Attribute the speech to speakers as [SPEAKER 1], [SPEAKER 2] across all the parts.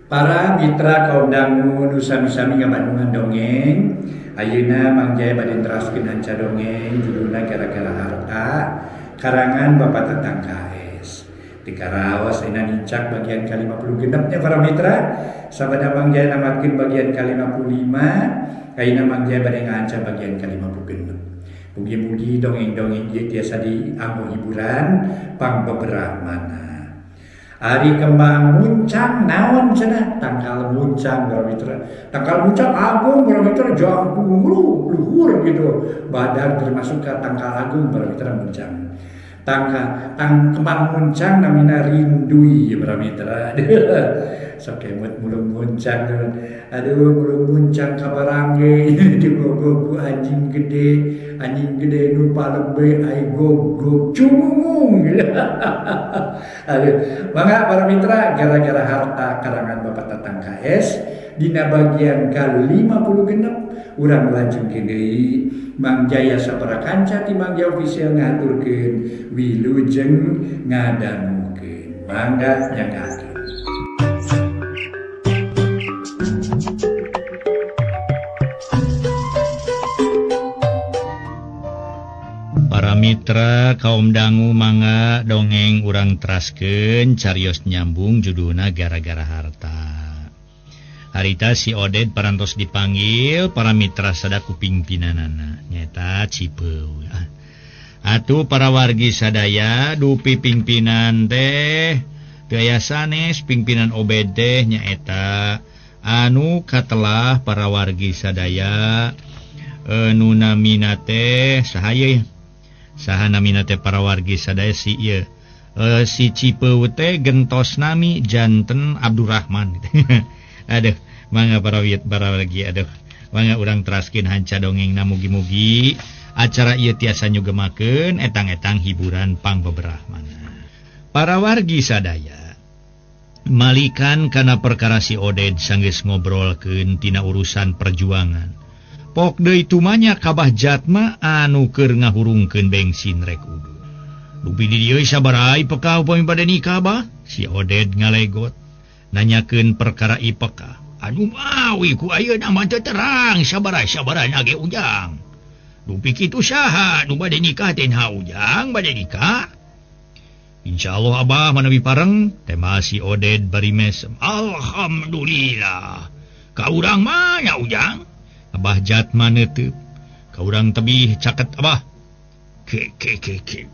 [SPEAKER 1] Para mitra kaum dangu nu sami-sami ngabandungan dongeng, ayeuna Mang Jaya bade neraskeun hanca dongeng judulna Gara-gara Harta karangan Bapak Tatang KS. Teu karaos ayeuna nincak bagian ka-56 nya para mitra. Sabada Mang Jaya namatkeun bagian ka-55, ayeuna Mang Jaya bade ngahanca bagian ka-56. Mugi-mugi dongeng-dongeng ieu tiasa dianggo hiburan pangbeberah mana. Ari kembang muncang naon cenah tangkal muncang para mitra. Tangkal muncang agung para mitra jangkung luhur gitu. Badan termasuk ka tangkal agung para mitra muncang. Tangkal tang kembang muncang namina rindui para mitra. Sok kemut mulung muncang. Aduh mulung muncang ka barangge digogogu anjing gede nu palebe ai gogog cumungung. Aduh, mangga para mitra Gara-gara Harta karangan Bapak Tatang KS dina bagian ka-56 urang lajengkeun deui. Mang Jaya sabara kanca ti Mang Jaya Official ngaturkeun wilujeng ngadangukeun. Mangga nyanggakeun.
[SPEAKER 2] Para mitra kaum dangu mangga dongeng urang teraskeun carios nyambung judulna Gara-gara Harta. Harita si Oded parantos dipanggil para mitra sada kuping pinanana nyata Cipeu. Atuh para wargi sadaya dupi pingpinan teh teu aya sanes pingpinan Obed teh nyaeta anu katelah para wargi sadaya nu namina teh saha ye? Saha namina teh para wargi sadaya si ieu si Cipeu teh gentos nami janten Abdurrahman. Aduh, mangga para wiet para wargi aduh. Mangga urang teraskeun hanca dongengna mugi-mugi acara ieu tiasa nyugemakeun etang-etang hiburan pangbeberahmana. Para wargi sadaya malikan kana perkara si Oded sanggeus ngobrolkeun tina urusan perjuangan. Pok deui tumanya Kabah Jatma anu keur ngahurungkeun bensin rek udud. Dupi di dieu sabaraha IPK upami bade nikah bah? Si Oded ngalegot nanyakeun perkara IPK. Aduh mawi ku ayeuna mah teu terang sabaraha-sabaraha ge ujang. Dupi kitu saha nu bade nikah teh ha ujang bade nikah? Insyaallah abah manawi pareng tema si Oded bari mesem. Alhamdulillah. Ka urang mah nya ujang. Abah Jatma neuteub. Ka urang tebih caket abah. Ke ke ke ke.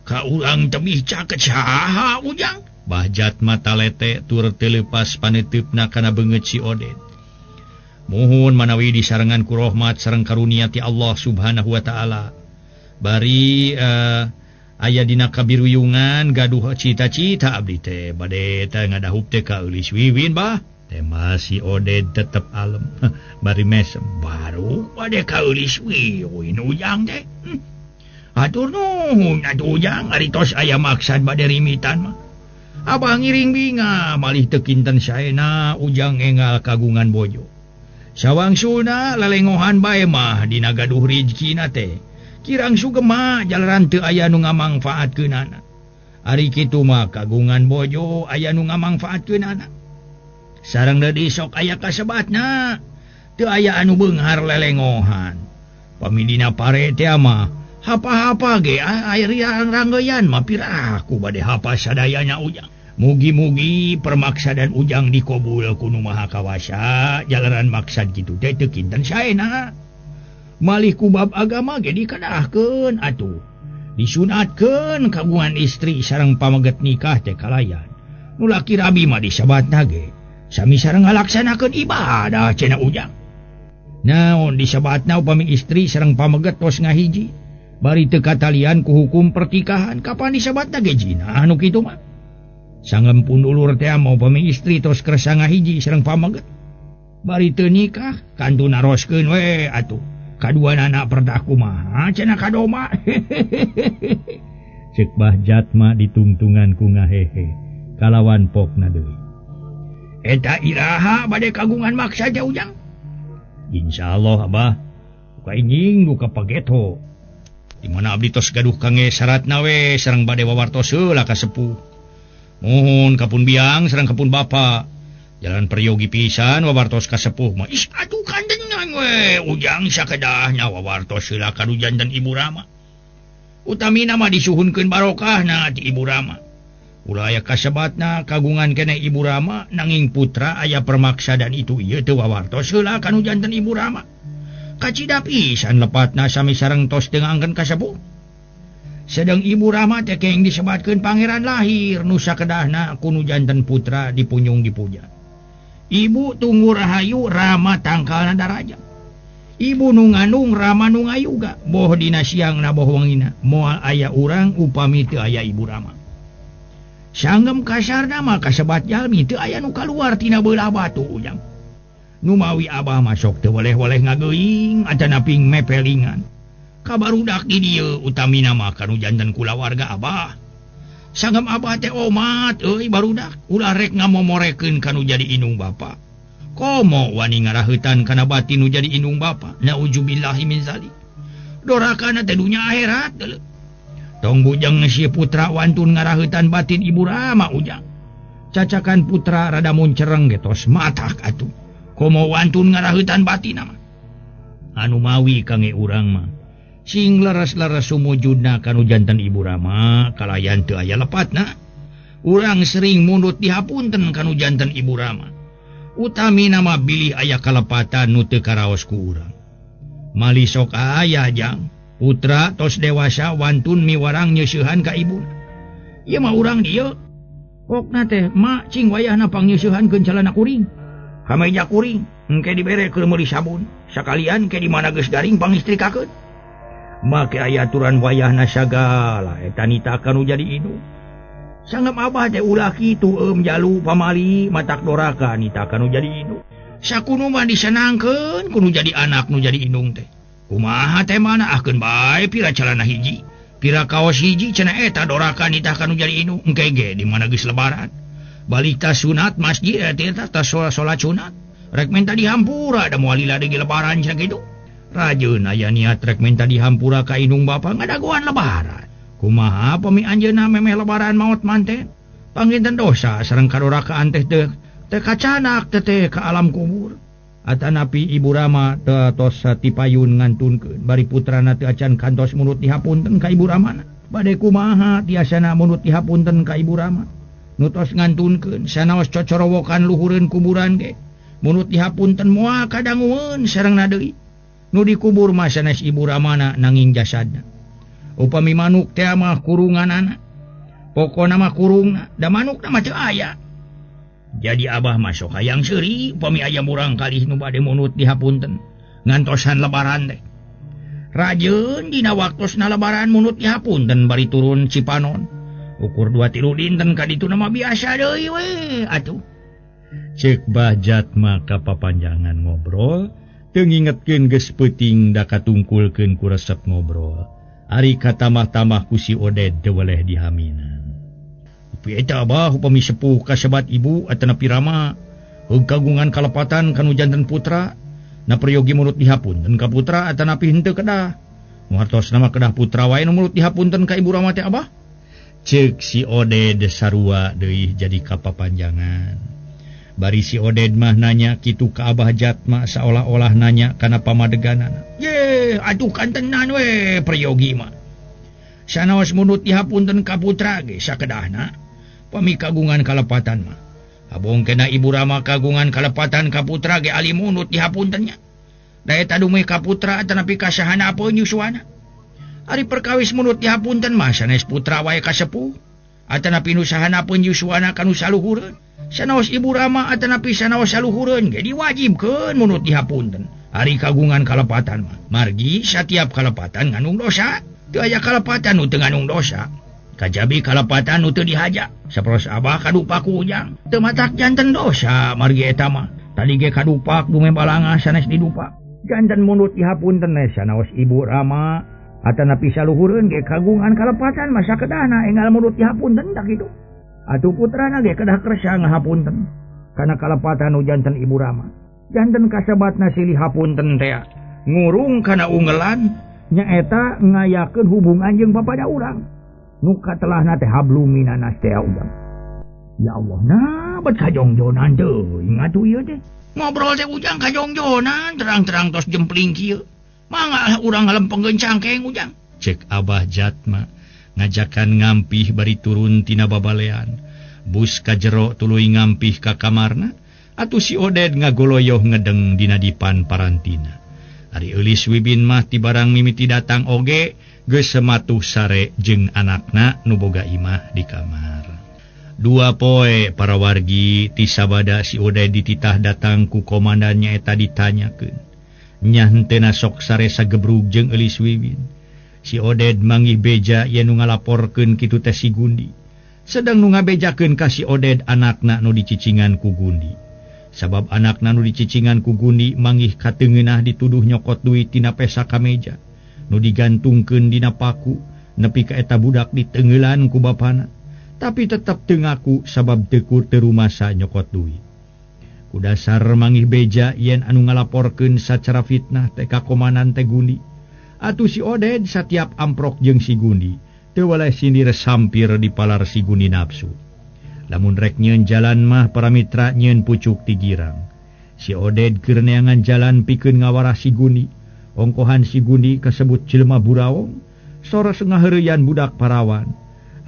[SPEAKER 2] Ka urang tebih caket saha ujang? Bah Jatma talete tur teu leupas paneuteup kana beungeut si Oded. Muhun manawi disarengan ku rahmat sareng karunia ti Allah Subhanahu wa taala. Bari aya dina kabiruyungan gaduh cita-cita abdi teh bade teh ngadahup teh ka Eulis Wiwin bah. Tema si Oded tetep alem bari mesem baru bade ka Eulis Wiwin ujang teh. Atur nuhun atuh ujang ari tos aya maksad bade rimitan mah. Abah ngiring binga malih teu kinten saena ujang enggal kagungan bojo. Sawangsulna lalengohan bae mah dina gaduh rijkina teh. Kirang sugema jalaran teu aya nu ngamangfaatkeunana. Ari kitu mah kagungan bojo aya nu ngamangfaatkeunana. Sareng deui sok aya kasebatna teu aya anu beunghar lelengohan. Pamidina pare teh mah hapa-hapa ge air ranggeyan mah piraku bade hapa sadayana ujang. Mugi-mugi permaksadan ujang dikobul ku Nu Maha Kawasa jalaran maksad kitu teh teu kinten saena. Malih ku bab agama ge dikadahkeun atuh. Disunatkeun kagungan istri sareng pameget nikah teh kalayan. Nu laki rabi mah disebatna ge sami sareng ngalaksanakeun ibadah cenah ujang. Naon disebatna upami istri sareng pameget tos ngahiji bari teu katalian ku hukum pertikahan kapan disebatna ge zina anu kitu mah. Sangem pun ulur teh mau upami istri tos kersa ngahiji sareng pameget bari teu nikah kantun naroskeun we atuh. Kaduanana perdah kumaha cenah kadoma. Ceuk Bah Jatma ditungtungan ku ngahehe kalawan pokna deui. Eta iraha bade kagungan maksa teh ujang? Insyaallah abah. Buka injing duka pageto. Di mana abdi tos gaduh kange syaratna we sareng bade wawartos heula ka sepuh. Muhun kapun biang sareng kapun bapa. Jalan peryogi pisan wawartos ka sepuh mah. Ih atuh kandengan we ujang sakedahna wawartos heula ka nu janten Ibu Rama. Utamina mah disuhunkeun barokahna ti Ibu Rama. Ulah aya kasebatna kagungan keneh Ibu Rama nanging putra aya permaksa dan itu ieu teu wawartos heula ka nu janten Ibu Rama. Kacida pisan lepatna sami sareng tos teu ngangkeun ka sepuh. Sedang Ibu Rama teh kenging disebatkeun pangeran lahir nu sakedahna ku nu janten putra dipunjung dipuja. Ibu tunggu rahayu Rama tangkalna daraja. Ibu nu ngandung Rama nu ngayuga boh dina siangna boh wengina moal aya urang upami teu aya Ibu Rama. Sanggem kasarna mah kasebat jalmi teu aya nu kaluar tina beulah batu ujang. Nu mawi abah masok teu weleh-weleh ngageuing atanapi mepelingan. Kabarudak di dieu utamina mah kanu janten kulawarga abah. Sanggem abah teh omat euy barudak ulah rek ngamomorekeun kanu jadi indung bapa. Komo wani ngaraheutan kana batin nu jadi indung bapa. Nauzubillahi min zalik. Dorakana teh dunya akhirat deuleu. Tong bujang si putra wantun ngaraheutan batin Ibu Rama ujang. Cacakan putra rada muncereng ge tos matak atuh. Komo wantun ngaraheutan batin mah. Anu mawi kange urang mah sing leres-leres sumujudna kanu janten Ibu Rama kalayan teu aya lepatna. Urang sering mundut dihapunten kanu janten Ibu Rama. Utamina mah bilih aya kalepatan nu teu karaos ku urang. Mali sok aya jang putra tos dewasa wantun miwarang nyeusehan ka ibuna. Ieu mah urang dieu. Pokna teh mak cing wayahna pangnyeuseuhankeun calana kuring. Kameja kuring engke dibere keur meuli sabun. Sakalian ke di mana geus garing pangistrikakeun. Make aya aturan wayahna sagala eta nita kanu jadi indung. Sanggem abah teh ulah kitu jalu pamali matak doraka nita kanu jadi indung. Sakunu mah disenangkeun kudu jadi anak nu jadi indung teh. Kumaha teh mana ahkeun bae pira calana hiji, pira kaos hiji cenah eta doraka nita kanu jadi indung. Engke ge di mana geus lebaran. Balik tas sunat masjid eta tas salat sunat. Rek minta dihampura da moal lila deui lebaran cenah kitu. Rajeun aya niat rek minta dihampura ka indung bapa ngadagoan lebaran. Kumaha pami anjeunna memeh lebaran maot manten? Panginten dosa sareng kadorakaan teh teu kacanak teh ka alam kubur. Atanapi Ibu Rama teu tos tipayun ngantunkeun bari putrana teu acan kantos mulut dihapunten ka Ibu Ramana. Bade kumaha tiasana mulut dihapunten ka Ibu Rama? Nu tos ngantunkeun sanaos cocorowokan luhureun kuburan ge. Mulut dihapunten moal kadangueun sarengna deui. Nu dikubur mah sanes Ibu Ramana nanging jasadna. Upami manuk teh mah kurunganana. Pokona mah kurungna, da manukna mah teu aya. Jadi abah mah sok hayang seuri upami aya murang kalih nu bade munut dihapunten ngantosan lebaran teh. Rajeun dina waktosna lebaran munut dihapunten bari turun Cipanon. Ukur 2-3 dinten ka dituna mah biasa deui we atuh. Ceuk Bah Jatma kapapanjangan ngobrol. Teu ngingetkeun geus peuting da katungkulkeun ku resep ngobrol. Ari katamah-tamah ku si Oded teu weleh dihaminan. Upi eta abah upami sepuh kasebat ibu atanapi rama heug kagungan kalepatan kanu janten putra na peryogi mulut dihapunten ka putra atanapi henteu kedah. Nu hartosna mah kedah putra wae nu mulut dihapunten ka ibu rama teh abah. Ceuk si Oded sarua deui jadi kapapanjangan. Bari si Oded mah nanya kitu ka Abah Jatma seolah-olah nanya kana pamadeganana. Ye, atuh kantenan we peryogi mah. Sanaos munut dihapunten ka putra ge sakedahna pami kagungan kalepatan mah. Abong kena Ibu Rama kagungan kalepatan ka putra ge ali munut dihapuntennya. Da eta dumeh ka putra atanapi ka sahana penyusuana. Ari perkawis munut dihapunten mah sanes putra wae ka sepuh atanapi nu sahana penyusuana kanu saluhureun. Sanaos Ibu Rama atanapi sanaos saluhureun ge diwajibkeun munut dihapunten. Ari kagungan kalepatan mah. Margi satiap kalepatan ngandung dosa. Teu aya kalepatan nu teu ngandung dosa. Kajabi kalepatan nu teu dihaja. Saperos abah kadupak ku ujang. Teu matak janten dosa margi eta mah. Tadi ge kadupak dumeh balangah sanes didupak. Janten munut dihapunten sanaos Ibu Rama atanapi saluhureun ge kagungan kalepatan mah sakedahna enggal munut dihapunten tak kitu. Atuh putrana ge kedah kersa ngahapunten kana kalepatan nu janten Ibu Rama. Janten kasebatna silih hapunten teh ngurung kana unggelan nyaeta ngayakeun hubungan jeung bapada urang. Nu katelahna teh hablum minanas teh urang. Ya Allah, nah
[SPEAKER 3] Bet kajongjonan teuing atuh ieu teh. Ngobrol teh Ujang kajongjonan terang-terang tos jempling kieu. Mangga urang ngalempengkeun cangkeng Ujang.
[SPEAKER 2] Cek Abah Jatma ngajakan ngampih bari turun tina babalean. Bus ka jero tuluy ngampih ka kamarna. Atuh si Oded ngagoloyoh ngedeng dina dipan parantina. Ari Eulis Wibin mah ti barang mimiti datang oge geus sematuh sare jeung anakna nu boga imah di kamar. Dua poe para wargi ti sabada si Oded dititah datang ku komandannya eta ditanyakeun. Nya henteu sok sare sagebrug jeung Eulis Wibin. Si Oded manggih beja yen nu ngalaporkeun kitu teh si Gundi. Sedang nu ngabejakeun ka si Oded anakna nu dicicingan ku Gundi. Sabab anakna nu dicicingan ku Gundi manggih kateungeunah dituduh nyokot duit tina pesa kameja nu digantungkeun dina paku nepi ka eta budak diteungeulan ku bapana, tapi tetep teu ngaku sabab teu teu rumasa nyokot duit. Ku dasar manggih beja yen anu ngalaporkeun sacara fitnah teh ka komandan teh Gundi. Atuh si Oded satiap amprok jeung si Gundi teu waleh sindir sampir dipalar si Gundi nafsu. Lamun rek nyeun jalan mah para mitra nyeun pucuk ti girang. Si Oded keur neangan jalan pikeun ngawarah si Gundi. Ongkohan si Gundi kasebut jelema buraong, soros ngaheureuyan budak parawan.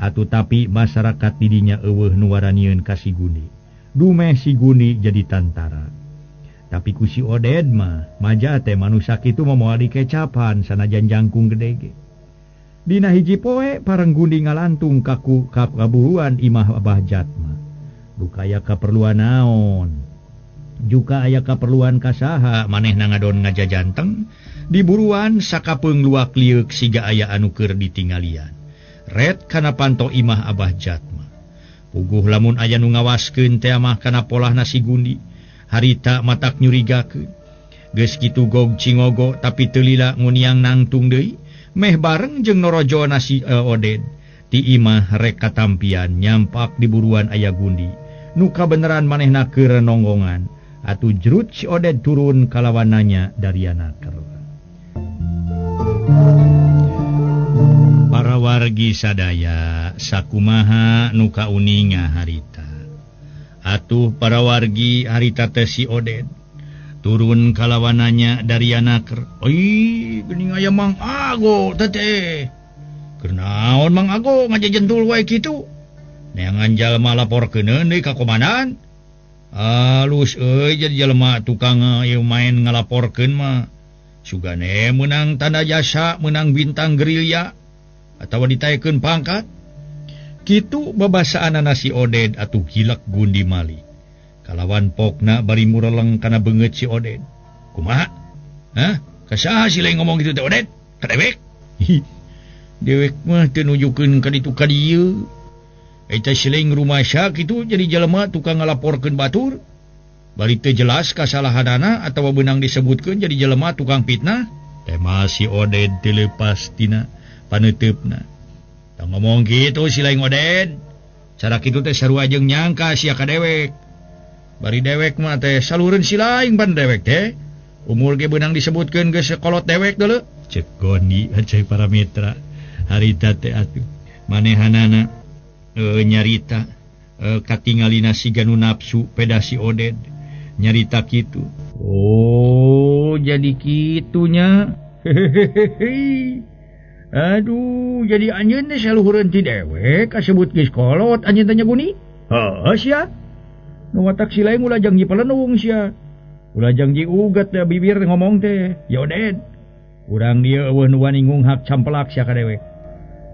[SPEAKER 2] Atuh tapi masyarakat didinya eueuh nu waranieun ka si Gundi. Dumeh si Gundi jadi tantara. Tapi ku si Oded mah maja teh manusia kitu mah moal dikecapan sanajan jangkung gede ge. Dina hiji poe pareng Gundi ngalantung kaku kaburuan imah Abah Jatma. Duka aya kaperluan naon? Juga aya kaperluan kasaha manehna ngadon ngajajanteng diburuan sakapeung luak lieuk siga aya anu keur ditinggalian. Ret kana panto imah Abah Jatma. Puguh lamun aya nu ngawaskeun teh mah kana polahna si Gundi. Harita matak nyurigakeun. Geus kitu gog cingogo tapi teu lila nguniang nangtung deui. Meh bareng jeung norojo nasi Oded ti imah rek katampian nyampak di buruan aya Gundi nu kabeneran manehna keur nonggongan. Atuh jrut si Oded turun kalawananya dari anaker. Para wargi sadaya sakumaha nu kauninga harita. Atuh para wargi harita teh si Oded turun kalawananya dari anaker. Oi, geuning aya Mang Ago teteh. Keur naon Mang Ago ngajajentul wae kitu? Neangan jalma laporkeun deui ka komandan. Alus euy jadi jelema tukang ieu main ngalaporkeun mah. Sugane meunang tanda jasa, meunang bintang gerilya atawa ditaekeun pangkat. Kitu babasaanana si Oded atuh gilek Gundi Mali. Kalawan pokna bari mureleng kana beungeut si Oded. Kumaha? Hah? Ka saha si lain ngomong kitu teh Oded? Ka dewek? Dewek mah teu nunjukeun ka ditu ka dieu. Eta si lain rumasa kitu jadi jelema tukang ngalaporkeun batur. Bari teu jelas kasalahanana atawa beunang disebutkeun jadi jelema tukang fitnah. Tema si Oded teu leupas tina panuteupna. Tong ngomong kitu si lain Oded. Cara kitu teh sarua jeung nyangka sia ka dewek. Bari dewek mah teh salureun si lain ban dewek teh. Umur ge beunang disebutkeun geus sekolot dewek deuleu. Cek Gondi acai para mitra harita teh atuh manehanana nyarita katingalina siga nu nafsu peda si Oded nyarita kitu. Oh, jadi kitunya. Hehehe. Aduh, jadi anjeun teh saluhureun ti dewek kasebut geus kolot anjeun teh nya Guni. Heuh sia. Nu watak si lain ulah jang jipelenung sia. Ulah jang jiugat teh bibir ngomong teh. Ya Oded. Urang dieu eueuh nu wani ngunghak campelak sia ka dewek.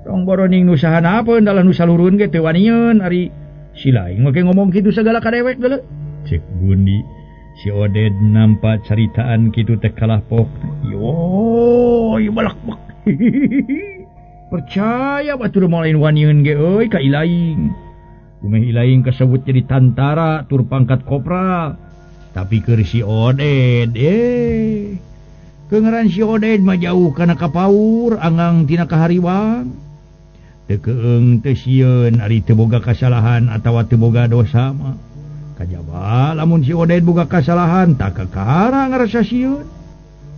[SPEAKER 2] Tong boroning nu sahanapeun dalah nu saluhureun ge teu wanieun ari si lain mah ngomong kitu sagala ka dewek deuleu. Cek Gundi si Oded nampa caritaan kitu teh kalah pok. Yo, ieu balak-bak. Percaya batur moal lain wanieun ge euy ka ilaing. Umeh ilaing kasebut jadi tantara tur pangkat kopral. Tapi keur si Oded keungeran si Oded mah jauh kana kapaur angang tina kahariwang. Teu keung teu sieun ari teu boga kasalahan atawa teu boga dosa mah. Kajaba lamun si Oded boga kasalahan tak kakara ngarasa sieun.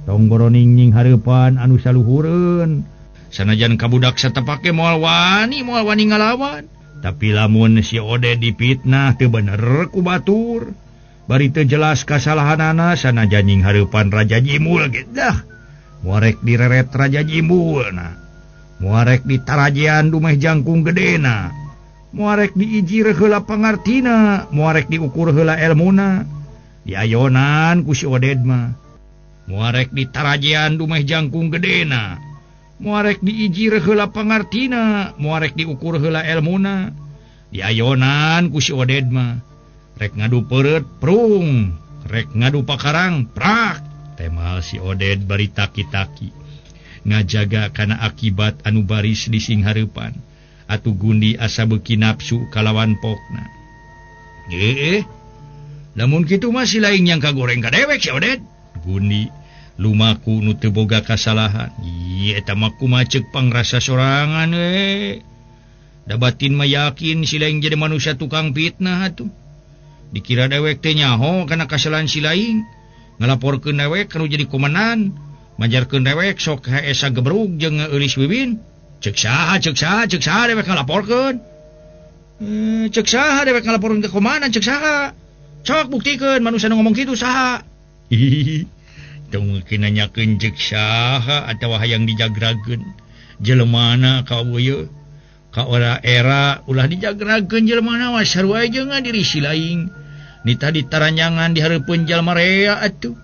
[SPEAKER 2] Tong boroning nying hareupan anu saluhureun. Sanajan ka budak satepake moal wani ngalawan.
[SPEAKER 3] Tapi lamun si Oded dipitnah teu bener ku batur. Bari teu jelas kasalahanana sanajan nying hareupan Raja Jimul ge dah. Muarek direret Raja Jimbulna. Muarek ditarajean dumeh jangkung gedena. Muarek diijir heula pangartina, muarek diukur heula elmuna. Diayonan ku si Oded mah. Muarek ditarajean dumeh jangkung gedena. Muarek diijir heula pangartina, muarek diukur heula elmuna. Diayonan ku si Oded mah. Rek ngadu peureut prung, rek ngadu pakarang prak. Temal si Oded bari taki-taki ngajaga kana akibat anu baris di sing hareupan. Atuh Gundi asa beuki nafsu kalawan pokna. Lamun kitu mah si laing yang kagoreng ka dewek si Oded. Gundi lumaku nu teu boga kasalahan. Ieu eta mah kumaha ceuk pangrasa sorangan we. Da batin mah yakin si laing jadi manusia tukang fitnah atuh. Dikira dewek teh nyaho kana kasalahan si laing. Ngalaporkeun dewek kanu jadi komandan, majarkeun dewek sok heesa gebrug jeung ngeulis Wiwin. Ceuk saha, ceuk saha, ceuk saha dewek ngalaporkeun. Ceuk saha dewek ngalaporkeun ke komandan, ceuk saha. Sok buktikeun manusia nu ngomong kitu saha. Hihihi. Teu mungkin nanyakeun ceuk saha atawa hayang dijagrageun. Jelemana ka ieu? Ka ora era ulah dijagrageun jelemana mah sarua jeung diri si laing. Nita ditaranjangan di hareupeun jalma rea atuh.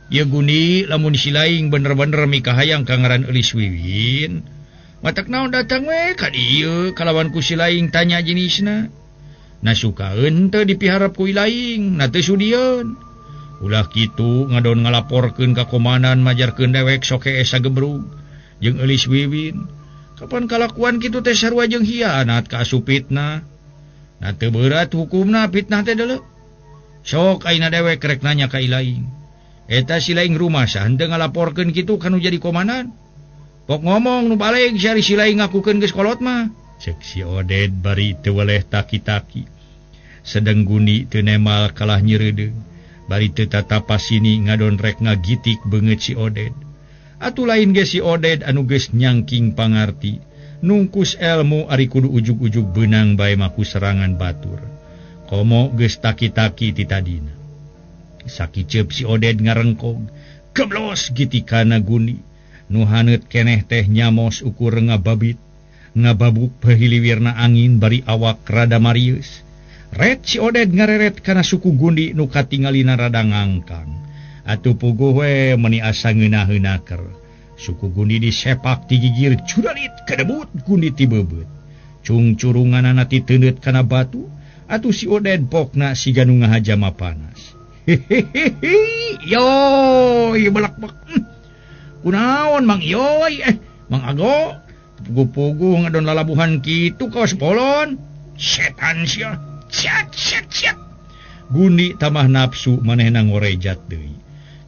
[SPEAKER 3] Ieu Gundi lamun si laing bener-bener mikahayang ka ngaran Eulis Wiwin. Matak naon datang we ka dieu kalawan ku si laing tanya jenisna. Na sukaeun teu dipiharep ku laing, na teu sudieun. Ulah kitu ngadon ngalaporkeun ka komandan majarkeun dewek sok esa gebrug jeung Eulis Wiwin. Kapan kalakuan kitu teh sarua jeung hianat ka asup fitnah. Na teu beurat hukumna fitnah teh deuleu. Sok ayeuna dewek rek nanya ka ilaing. Eta si laing rumasa henteu ngalaporkeun kitu kanu jadi komandan. Pok ngomong nu baleg si laing ngakukeun geus kolot mah. Cek si Oded bari teu weleh taki-taki. Sedeng Gundi teu nemal kalah nyeureudeuh. Bari teu tatapasini ngadon rek ngagitik beungeut si Oded. Atuh lain ge si Oded anu geus nyangking pangarti. Nungkus elmu ari kudu ujug-ujug beunang bae mah ku serangan batur. Komo geus taki-taki ti tadina. Sakiceup si Oded ngarengkog, geblos gitikana Gundi. Nu haneut keneh teh nyamos ukur ngababit, ngababuk pahiliwirna angin bari awak rada marieus. Ret si Oded ngareret kana suku Gundi nu katingalina rada ngangkang. Atuh puguh we meuni asa ngeunah-heunaker. Suku Gundi disepak ti gigir curalit kadebut Gundi ti beubeut. Cungcurunganana titeundeut kana batu. Atuh si Oded pokna siga nu ngahajama panas. Hehehe, yoi belak-belak. Kunaon Mang Yoi, Mang Ago, puguh-puguh ngadon lalabuhan kitu kawas bolon. Setan sia. Ciat ciat ciat. Gundi tambah nafsu manehna ngorejat deui.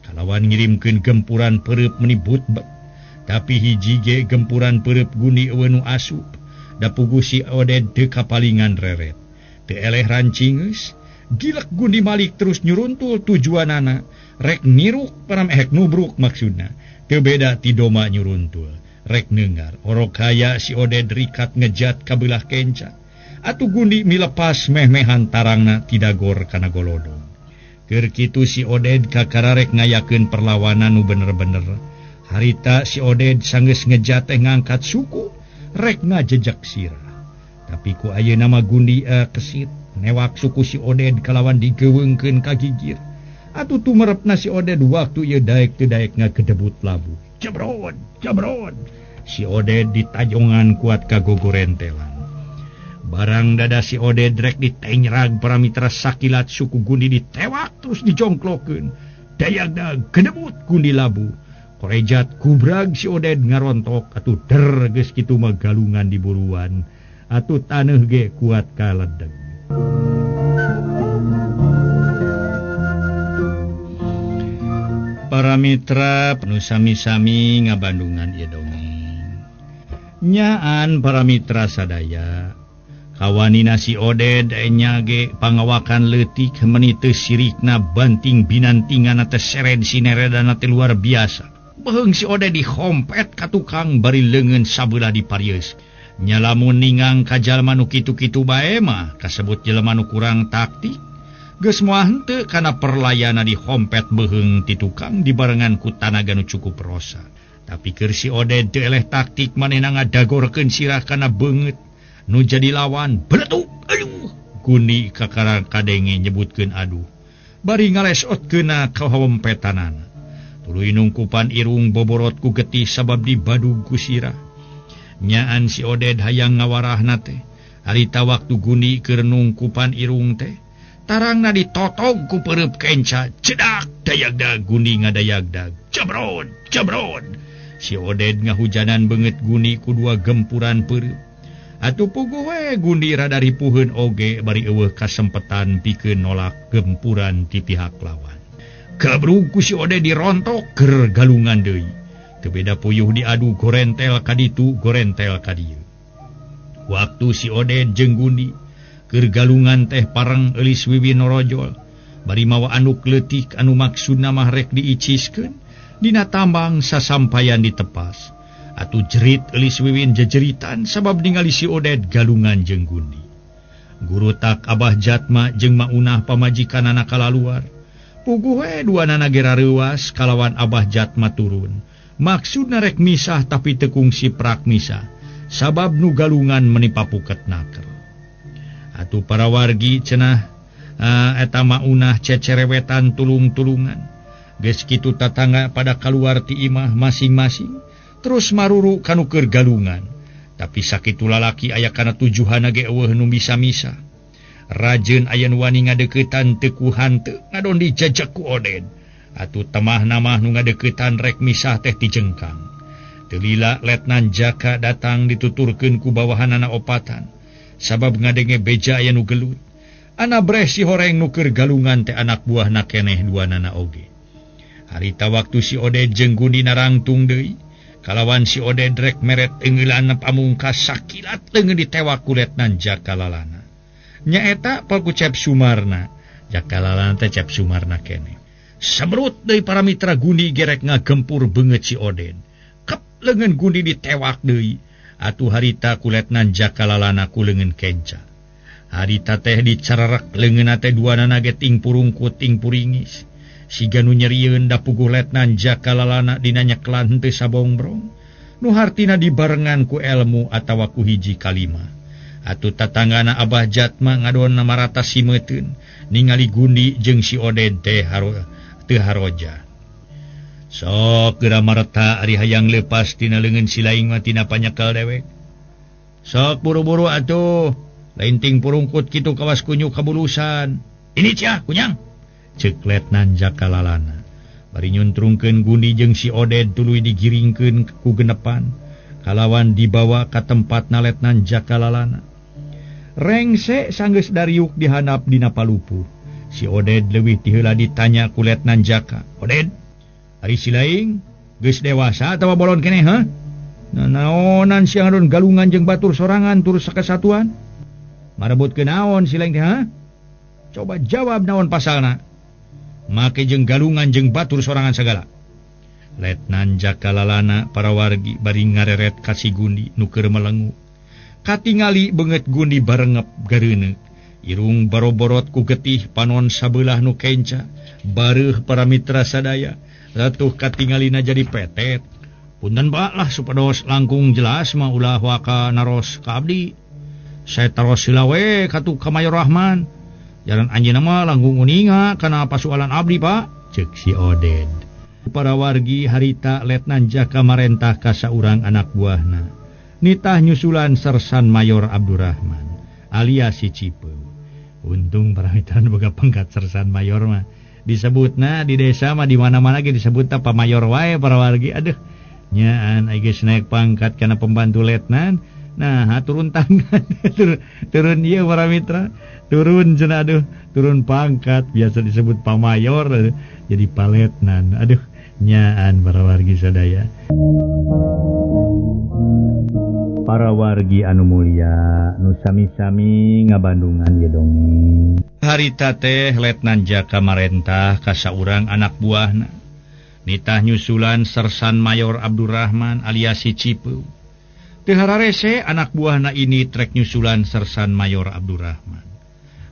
[SPEAKER 3] Kalawan ngirimkeun gempuran peureub meuni but-bet. Tapi hiji ge gempuran peureub Gundi eueuh nu asup. Da puguh si Oded teu kapalingan reret. Teu eleh rancingeus, gilek Gundi Malik terus nyuruntul tujuanana, rek niruk paramehek nubruk maksudna. Teu beda ti doma nyuruntul, rek neungar. Orok haya si Oded rikat ngejat ka beulah kenca. Atuh Gundi milepas meh-mehan tarangna tidagor kana golodong. Keur kitu si Oded kakararek ngayakeun perlawanan nu bener-bener. Harita si Oded sanggeus ngejat teh ngangkat suku, rek ngajejak sirah. Tapi ku ayeuna mah Gundi kesit newak suku si Oded kalawan digeuweungkeun ka gigir. Atuh tumerepna si Oded waktu ieu daek teu daek ngagedebut labu. Jebrod, jebrod. Si Oded ditajongan kuat ka gogorentelan. Barang dada si Oded rek ditenyerag para mitra sakilat suku Gundi ditewak terus dijongklokeun. Dayagdag gedebut Gundi labu. Korejat kubrag si Oded ngarontok atuh der geus kitu mah galungan diburuan. Atuh taneuh ge kuat kaledeg. Para mitra nu sami-sami ngabandungan ieu dongeng. Nyaan para mitra sadaya, kawanina si Oded nya ge pangawakan leutik meuni teu sirikna banting binantinganna teh sered sineredana teh luar biasa. Beheung si Oded dihompet ka tukang bari leungeun sabelah diparieus. Nya lamun ningang ka jalma nu kitu-kitu bae mah kasebut jelema nu kurang taktik. Geus moal henteu kana perlayana dihompet beuheung ti tukang dibarengan ku tanaga nu cukup rosa. Tapi keur si Oded teu eleh taktik manehna ngadagorkeun sirah kana beungeut nu jadi lawan. Beletuk aduh Gundi kakara kadenge nyebutkeun aduh. Bari ngalesotkeunna ka hompetanana. Tuluy nungkupan irung boborot ku getih sabab dibadug ku sirah. Nyaan si Oded hayang ngawarahna teh. Harita waktu Gundi keur nungkupan irung teh tarangna ditotog ku peureub kenca. Cedak dayagdag Gundi ngadayagdag. Jebrod jebrod. Si Oded ngahujanan beungeut Gundi ku dua gempuran peureub. Atuh puguh we Gundi rada ripuheun oge bari eueuh kasempetan pikeun nolak gempuran ti pihak lawan. Gabrug ku si Oded dirontok keur galungan deui. Teu beda puyuh diadu gorentel ka ditu gorentel ka dieu. Waktu si Oded jeung Gundi keur galungan teh pareng Eulis Wiwin norojol bari mawa anduk leutik anu maksudna mah rek diiciskeun dina tambang sasampayan ditepas. Atuh jerit Eulis Wiwin jejeritan sabab ningali si Oded galungan jeung Gundi. Gurutak Abah Jatma jeung Maunah pamajikanana kalaluar. Puguh we duanana ge rareuwas kalawan Abah Jatma turun. Maksudna rek misah tapi teu kungsi prak misah sabab nu galungan meni papuket naker. Atuh para wargi cenah eta Maunah cecerewetan tulung-tulungan. Geus kitu tatangga pada kaluar ti imah masing-masing terus maruru kanu keur galungan. Tapi sakitu lalaki aya kana tujuhana ge eueuh nu misa-misa. Rajeun aya nu wani ngadeuketan teu ku hanteu ngadon dijajak ku Oded. Atuh temahna mah nu ngadeuketan rek misah teh dijengkang. Teu lila Letnan Jaka datang dituturkeun ku bawahanana opatan. Sabab ngadenge beja aya nu gelut. Ana breh si horeng nu keur galungan teh anak buahna keneh duanana oge. Harita waktu si Oded jeung Gundi narangtung deui. Kalawan si Oded rek meret eungeulan pamungkas sakilat leungeun ditewak ku Letnan Jaka Lalana. Nyaeta palku Cep Sumarna. Jaka Lalana teh Cep Sumarna keneh. Sebrut deui para mitra Gundi gerek ngagempur beungeut si Oded. Kep leungeun Gundi ditewak deui. Atuh harita ku Letnan Jaka Lalana ku leungeun kenca. Harita teh dicarerek leungeunna teh duanana ge ting purungkut ting puringis. Siga nu nyerieun da puguh Letnan Jaka Lalana dina nyeklan henteu sabongbrong. Nu hartina dibarengan ku elmu atawa ku hiji kalimah. Atuh tatanggana Abah Jatma ngadon marata simeuteun ningali Gundi jeung si Oded teh teu haroja. Sok geura mareta ari hayang leupas tina leungeun si laing mah tina panyekel dewek. Sok buru-buru atuh, lain ting purungkut kitu kawas kunyuk kabulusan. Ini cia kunyang. Ceuk Letnan Jaka Lalana. Bari nyuntrungkeun Gundi jeung si Oded tuluy digiringkeun ku genepan kalawan dibawa ka tempatna Letnan Jaka Lalana. Rengse sanggeus dariuk dihandap dina palupuh. Si Oded leuwih ti heula ditanya ku Letnan Jaka. Oded, ari si laing geus dewasa atawa bolon keneh heuh? Nanaonan sia ngadon galungan jeung batur sorangan tur sakasatuan? Marebutkeun naon si laing teh heuh? Coba jawab naon pasalna? Make jeung galungan jeung batur sorangan sagala. Letnan Jaka Lalana para wargi bari ngareret ka si Gundi nu keur melengu. Katingali beungeut Gundi barengep gareuneuk. Irung baroborot ku getih panon sabeulah nu kenca. Bareuh para mitra sadaya. Ratuh katingalina jadi petet. Punten Pak lah supados langkung jelas mah ulah waka naros ka abdi. Saya taros heula we katu ka Mayor Rahman. Jalan anjeunna mah langkung uninga kana pasualan abdi Pak. Ceuk si Oded. Para wargi harita Letnan Jaka marentah ka saurang anak buahna. Nitah nyusulan Sersan Mayor Abdurrahman alias si Cipeu. Untung para mitra boga pangkat Sersan Mayor mah. Disebutna di desa mah di mana-mana ge disebutna Pak Mayor wae para wargi. Aduh, nyaan ai geus naik pangkat kana pembantu letnan. Nah, turun tangan. Turun ieu para mitra. Turun cenah aduh, turun pangkat biasa disebut Pak Mayor jadi Pak Letnan. Aduh, nyaan para wargi sadaya. Para wargi anu mulia nu sami-sami ngabandungan ieu dongeng. Harita teh Letnan Jaka marentah ka saurang anak buahna. Nitah nyusulan Sersan Mayor Abdurrahman alias si Cipeu. Teu hararese anak buahna ini trek nyusulan Sersan Mayor Abdurrahman.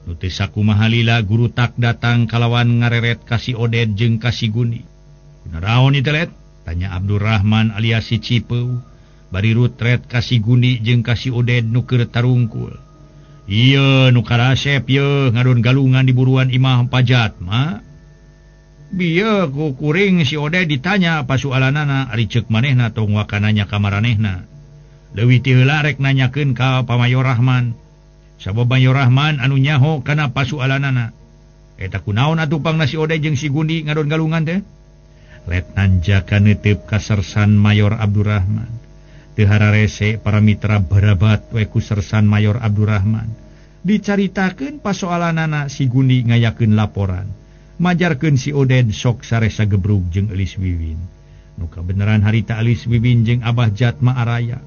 [SPEAKER 3] Nu teu sakumaha lila guru tak datang kalawan ngareret ka si Oded jeung ka si Gundi. Kunaraon ieu teh, Let? Tanya Abdurrahman alias si Cipeu. Bari rutret ka si Gundi jeung ka si Oded nu keur tarungkul. Ieu nu karasep yeuh ngadon galungan di buruan imah pajat ma. Bieu ku kuring si Oded ditanya pasualanana ari ceuk manehna tong wakananya ka maranehna. Leuwih ti heula rek nanyakeun ka Pa Mayor Rahman. Sabab Mayor Rahman anu nyaho kana pasualanana. Eta kunaon atuh pangna si Oded jeung si Gundi ngadon galungan teh? Letnan Jaka neuteup ka Sersan Mayor Abdurrahman. Teu hararese para mitra barabat we ku Sersan Mayor Abdurrahman. Dicaritakeun pasoalanana si Gundi ngayakeun laporan. Majarkeun si Oded sok saresa gebrug jeung Elis Wiwin. Nu kabeneran harita Elis Wiwin jeung Abah Jatma araya.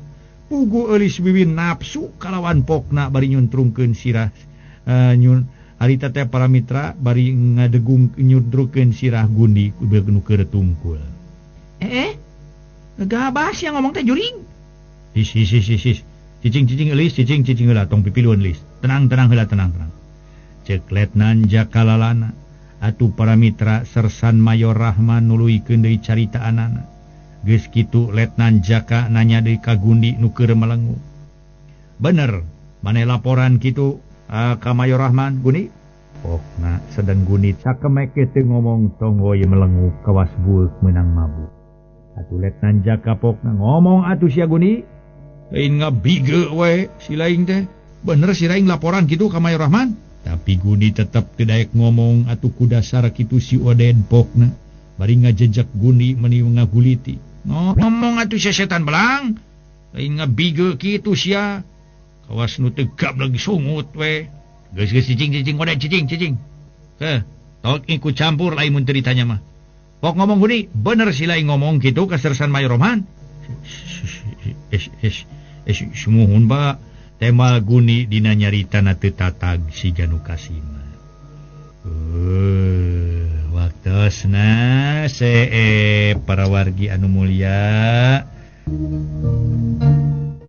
[SPEAKER 3] Pugu Elis Wiwin nafsu kalawan pokna bari nyuntrungkeun sirah harita teh para mitra bari ngadegung nyudrukeun sirah Gundi nu keur tungkul. Gabah sia ngomong teh juring. Is is is is. Cicing-cicing Elis, cicing-cicing heula tong pipiluan Elis. Tenang-tenang heula tenang-tenang. Ceuk Letnan Jaka lalana. Atuh para mitra Sersan Mayor Rahman nuluykeun deui caritaanana. Geus kitu Letnan Jaka nanya deui ka Gundi nu keur melengu. Bener, maneh laporan kitu ka Mayor Rahman, Gundi? Pokna sedeng Gundi sakemek teu ngomong tonggoy melengu kawas bueuk meunang mabuk. Atuh Letnan Jaka pokna ngomong atuh sia Gundi. Lain ngabige we si laing teh. Bener si laing laporan kitu ka Mayor Rahman? Tapi Gundi tetep teu daek ngomong atuh ku dasar kitu si Oded pokna. Bari ngajejek Gundi meuni ngaguliti. Ngomong atuh sia setan belang. Lain ngabige kitu sia. Kawas nu teu gableg sungut we. Geus-geus cicing-cicing Oded cicing-cicing. Heh, tok ikut campur lain mun teu ditanya mah. Pok ngomong Gundi, bener si lain ngomong kitu ka Sersan Mayor Rahman? Sumuhun Pak. Temal Gundi dina nyaritana teu tatag siga nu kasima. Waktosna para wargi anu mulia.